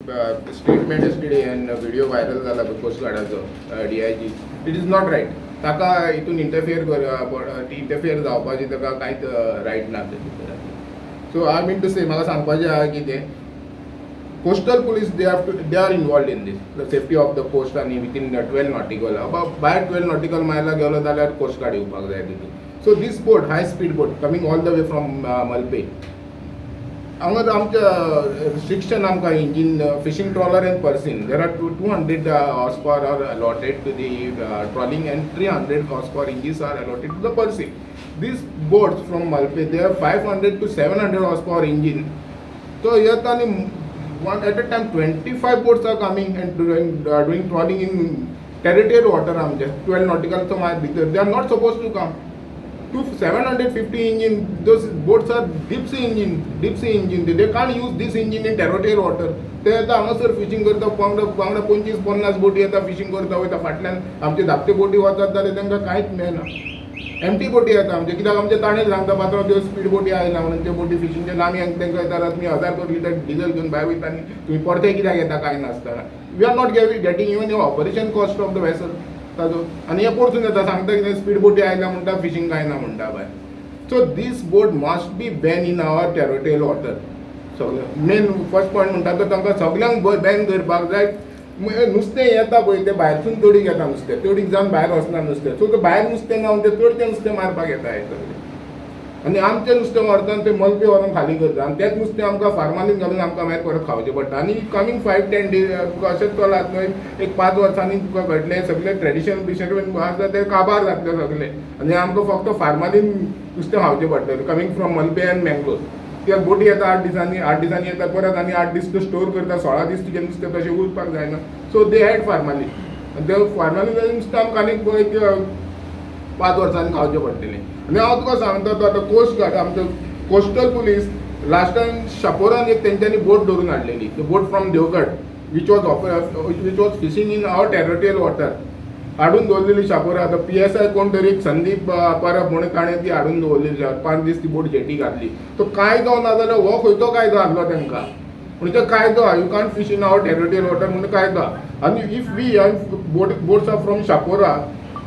Statement yesterday and video viral जाला पळय coast गार्डाचो DIG, it is not right. ताका हितून इंटरफियर कर, इंटरफियर जावपाची ताका कांयच रायट ना. So I mean to say, म्हाका सांगपाचें आहा कितें, coastal police, they are involved in this, the safety of the coast आनी विथीन 12 नॉटिकल. भायर 12 नॉटिकल मायला गेलो जाल्यार कोस्ट गार्ड येवपाक जाय तितून. So this boat, high speed boat coming all the way from Malpe, हांगा आमच्या रिस्ट्रिक्शन आमकां engine fishing trawler and purse seine, there are 200 horse power are allotted to the trawling and 300 horse power engines are allotted to the purse seine. These boats from Malpe, they have 500 to 700 horsepower engine. So येता आनी one at a time 25 boats are coming and doing trawling in territorial water आमचे 12 nautical मायल भितर. They are not supposed to come to 750 engine. Those boats are deep sea engine, deep sea engine. They can't use this engine in territorial water. ते येता हांगासर fishing करता, वांगडा वांगडा 25-50 बोटी येता, फिशींग करता वयता. फाटल्यान आमचे धाकटे बोटी वचत जाल्यार तांकां कांयच मेळना. एमटी बोटी येता आमचे, कित्याक आमचे ताणें सांगता पात्रांव, त्यो स्पीड बोटी आयला म्हणून त्यो बोटी फिशींगचे. आमी तांकां येता, तुमी 1000 लिटर डिझल घेवन भायर वयता आनी तुमी परते कित्याक येता कांय नासतना? We are not getting even operation cost of the vessel ताजो. आनी हे परतून येता, सांगता कितें, स्पीड बोटी आयल्या म्हणटा, फिशींग कांय ना म्हणटा भायर. So this boat must be ban in our territorial water. सगळें मेन फर्स्ट पॉयंट म्हणटा तो तांकां सगळ्यांक बॅन करपाक जाय. नुस्तें येता पळय, तें भायरसून तडीक येता नुस्तें, तडीक जावन भायर वचना नुस्तें. सो तें भायर नुस्तें ना, तें चडचें नुस्तें मारपाक येता हे सगळें आनी आमचें नुस्तें व्हरता आनी तें मलपे व्हरोन खाली करता आनी तेंच नुस्तें आमकां फार्मालीन घालून आमकां मागीर परत खावचें पडटा. आनी कमींग 5-10 डेज तुका अशेंच चलात न्हय, एक 5 वर्सांनी तुका कळटलें, सगळें ट्रेडिशनल फिशरमॅन आसा ते काबार जातले सगळे आनी आमकां फक्त फार्मालीन नुस्तें खावचें पडटलें कमींग फ्रॉम मलपे आनी मँगलोर. कित्याक बोटी येता 8 दिसांनी, 8 दिसांनी येता, परत आनी 8 दीस तूं स्टोर करता, 16 दीस तुजें नुस्तें तशें उरपाक जायना. सो they add formalin आनी ते फार्मालीन नुस्तें आमकां आनीक एक 5 वर्सांनी खावचें पडटलें. आनी हांव तुका सांगता, तो आतां कोस्ट गार्ड, आमचो कोस्टल पुलीस, लास्ट टायम शापोरान एक तेंच्यांनी बोट धरून हाडलेली, the boat from Devgad which was fishing in our territorial water. हाडून दवरलेली शापोरा. आतां पीएसआय कोण तरी एक संदीप परब म्हणून, ताणें ती हाडून दवरलेली. 5 दीस ती बोट जेटी घातली. तो कायदो ना जाल्यार हो खंयचो कायदो आहलो तांकां? म्हणजे कायदो आहा, you can't fish in our territorial water म्हणून कायदो आहा. आनी if we boats are from Chapora,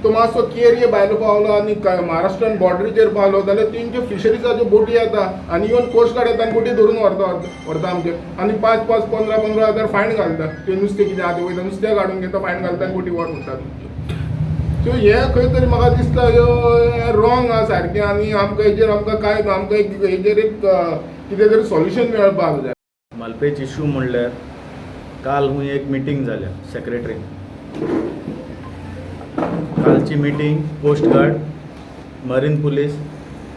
तो मातसो केरये भायलो पावलो आनी महाराष्ट्रान बॉर्डरीचेर पावलो जाल्यार तेंच्यो फिशरीजाच्यो बोटी येता आनी इवन कोस्ट गार्ड येता आनी बोटी धरून व्हरता व्हरता आमचे आनी पांच पांच पंदरा पंदरा हजार फायन घालता. ते नुस्तें कितें आहा तें वयता, नुस्तें काडून घेता, फायन घालता आनी बोटी व्हर म्हणटा तुमच्यो. सो हें खंय तरी म्हाका दिसता रॉंग आहा सारकें आनी आमकां हेजेर आमकां कांय आमकां एक हेजेर एक कितें तरी सोल्युशन मेळपाक जाय. मलपेच इशू म्हणल्यार काल हुंय एक मिटींग जाल्या सेक्रेटरी. कालची meeting coast guard, marine police,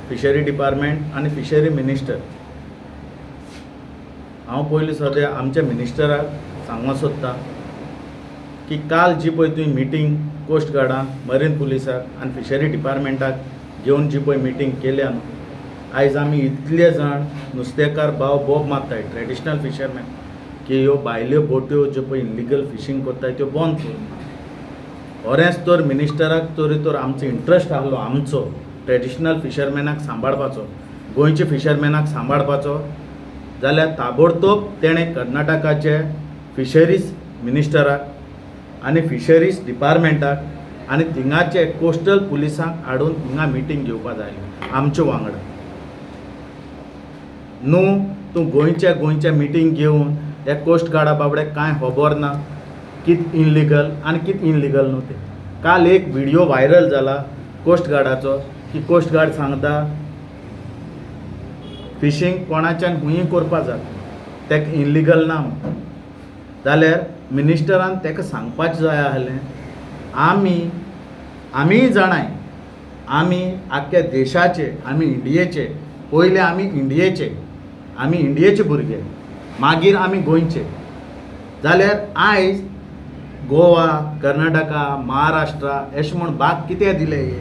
fishery department आनी फिशरी मिनिस्टर. हांव पयलीं सद्या आमच्या मिनिस्टराक सांगूंक सोदतां की काल जी पळय तुवें मिटींग कोस्ट गार्डाक, मरीन पुलिसाक आनी फिशरी डिपार्टमेंटाक घेवन जी पळय मिटींग केल्या न्हू, आयज आमी इतले जाण नुस्तेकार भाव बोब मारताय, ट्रेडिशनल फिशरमॅन, की ह्यो भायल्यो बोट्यो ज्यो पळय इलिगल फिशींग करताय त्यो बंद कर. बरेंच तर मिनिस्टराक तरी तर आमचो इंट्रस्ट आहलो आमचो ट्रेडिशनल फिशरमॅनाक सांबाळपाचो, गोंयचे फिशरमॅनाक सांबाळपाचो जाल्यार ताबडतोब तेणें कर्नाटकाचे फिशरीज मिनिस्टराक आनी फिशरीज डिपार्टमेंटाक आनी थिंगाचे कोस्टल पुलिसांक हाडून हिंगा मिटींग घेवपा जाय आमचे वांगडा. न्हू तूं गोंयच्या गोंयच्या मिटींग घेवन ह्या कोस्ट गार्डा बाबड्याक कांय खबर ना कित इनलिगल आनी कित इनलिगल न्हू तें. काल एक व्हिडियो व्हायरल जाला कोस्ट गार्डाचो की कोस्ट गार्ड सांगता, फिशींग कोणाच्यान हुंयी करपा जाता, तेका इनलिगल ना म्हूण. जाल्यार मिनिस्टरान तेका सांगपाचें जाय आहलें, आमी आमीय जाणाय, आमी आख्ख्या देशाचे, आमी इंडियेचे, पयले आमी इंडियेचे, आमी इंडियेचे भुरगे, मागीर आमी गोंयचे. जाल्यार आयज गोवा, कर्नाटका, महाराष्ट्रा अशें म्हूण भाग कितें दिले हे?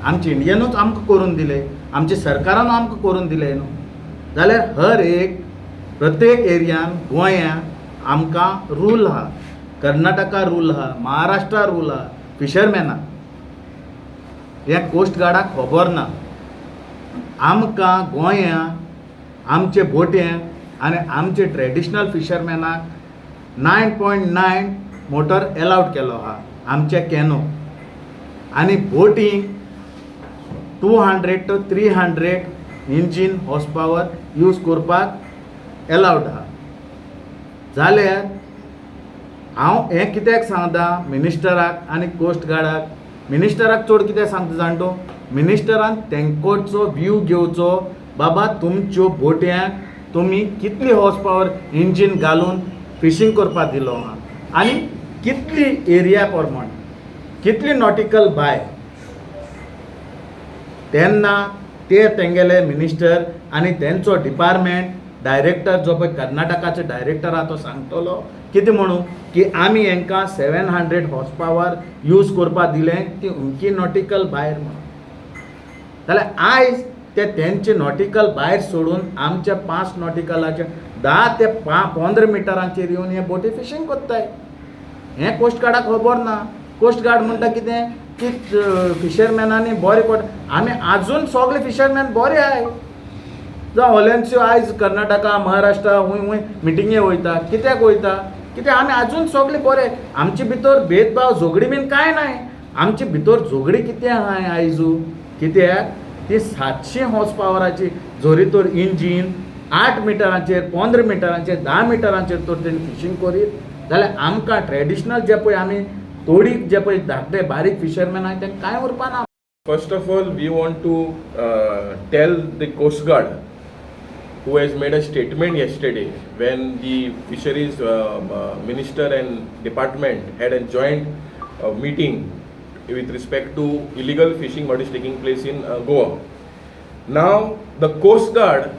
आमचे इंडियनूच आमकां करून दिले, आमच्या सरकारान आमकां करून दिले न्हू. जाल्यार हर एक प्रत्येक एरियान गोंयान आमकां रूल आहा, कर्नाटका रूल आहा, महाराष्ट्रा रूल आहा फिशरमॅनाक. हें कोस्ट गार्डाक खबर ना. आमकां गोंया आमचे बोटयांक आनी आमचे ट्रेडिशनल फिशरमॅनाक 9.9 motor allowed केलो आहा आमचे कॅनो आनी बोटींक 200 to 300 engine horse power use करपाक एलावड आहा. जाल्यार हांव हें कित्याक सांगता मिनिस्टराक आनी कोस्ट गार्डाक, मिनिस्टराक चड कित्याक सांगता जाण तूं, मिनिस्टरान तेंकोचो व्यू घेवचो, बाबा तुमच्यो बोटयांक तुमी कितली हॉर्स पावर इंजीन घालून फिशींग करपाक दिलो आहा आनी कितली एरिया प्रमाण कितली नॉटिकल बाय. तेन्ना ते तेंगेले मिनिस्टर आनी तेंचो डिपार्टमेंट डायरेक्टर जो पळय कर्नाटकाचो डायरेक्टर आहा तो सांगतलो कितें म्हणून की आमी हेंकां 700 हॉर्स पावर यूज करपाक दिलें ती उमकी नॉटिकल भायर म्हणून. जाल्यार आयज ते तेंचे नॉटिकल भायर सोडून आमच्या 5 नॉटिकलाचे 10 ते 15 मिटरांचेर येवन हे बोटी फिशींग कोत्ताय. हें कोस्ट गार्डाक खबर ना. कोस्ट गार्ड म्हणटा कितें की फिशरमॅनांनी बरें कोट, आमी आजून सगळे फिशरमॅन बरे आहाय. जावं ओलेन्सियो आयज कर्नाटका महाराष्ट्रा हूंय हूंय मिटिंगे वयता, कित्याक वयता कित्याक आमी आजून सगळे बरे, आमचे भितर भेदभाव झगडी बीन कांय नाय. आमचे भितर झगडी कितें आहाय आयजू, कित्याक ती 700 हॉर्स पावराची जरी तर इंजीन 8 मिटरांचेर 15 मिटरांचेर 10 मिटरांचेर तर तेणी फिशींग करीत जाल्यार आमकां ट्रेडिशनल जे पळय आमी तोडीक जे पळय धाकटे बारीक फिशरमॅन आहाय ते कांय उरपा ना. First of all, we want to tell the Coast Guard, who has made a statement yesterday when the fisheries minister and department had a joint meeting with respect to illegal fishing what is taking place in Goa. Now, the Coast Guard,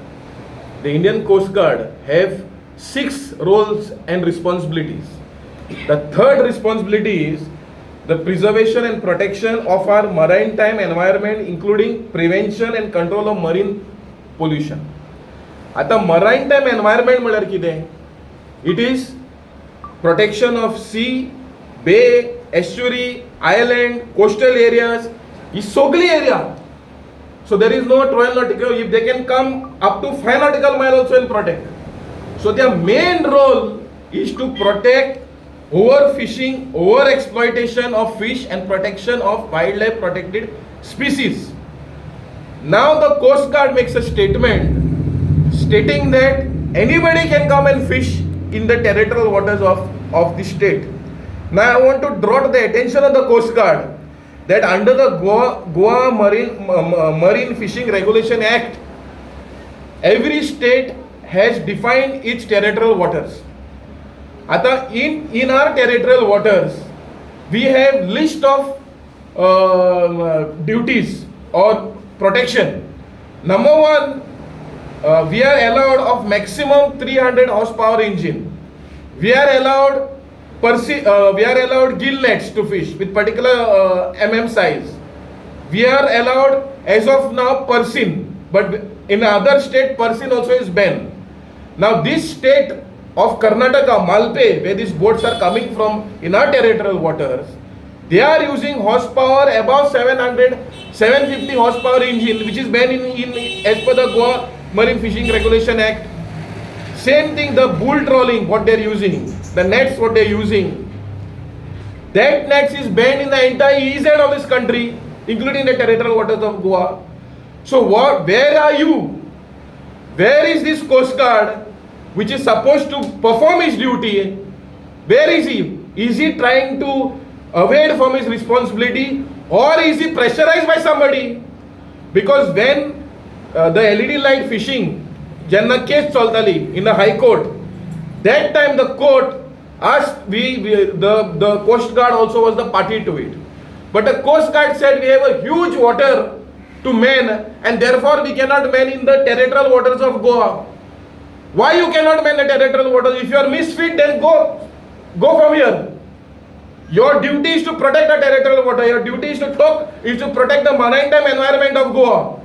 the Indian Coast Guard have 6 roles and responsibilities. The third responsibility is the preservation and protection of our maritime environment, including prevention and control of marine pollution. आता maritime environment म्हळ्यार कितें? It is protection of sea, bay, estuary, island, coastal areas, ही सगळी area. So there is no 12 nautical, if they can come up to 5 nautical mile also and protect. So their main role is to protect overfishing, over exploitation of fish and protection of wildlife protected species. Now the Coast Guard makes a statement stating that anybody can come and fish in the territorial waters of the state. Now I want to draw the attention of the Coast Guard that under the Goa Marine Fishing Regulation Act, every state has defined its territorial waters. आता in our territorial waters, we have list of duties or protection. Number one, we are allowed of maximum 300 horsepower engine. We are allowed we are allowed gill nets to fish with particular mm size. We are allowed as of now purse seine, but in other state purse seine also is banned. Now this state of Karnataka, Malpe, where these boats are coming from in our territorial waters, they are using horsepower above 700, 750 horsepower engine, which is banned in as per the Goa Marine Fishing Regulation Act. Same thing, the bull trawling, what they are using, the nets what they are using, that nets is banned in the entire EZ of this country, including the territorial waters of Goa. So where are you? Where is this Coast Guard, which is supposed to perform his duty? Where is he? Is he trying to evade from his responsibility, or is he pressurized by somebody? Because when the LED light fishing, जेन्ना केस चलताली in the High Court, that time the court asked, the Coast Guard also was the party to it. But the Coast Guard said we have a huge water to man and therefore we cannot man in the territorial waters of Goa. Why you cannot man the territorial waters? If you are misfit, then go from here. Your duty is to protect the territorial water. Your duty is to talk, is to protect the maritime environment of Goa.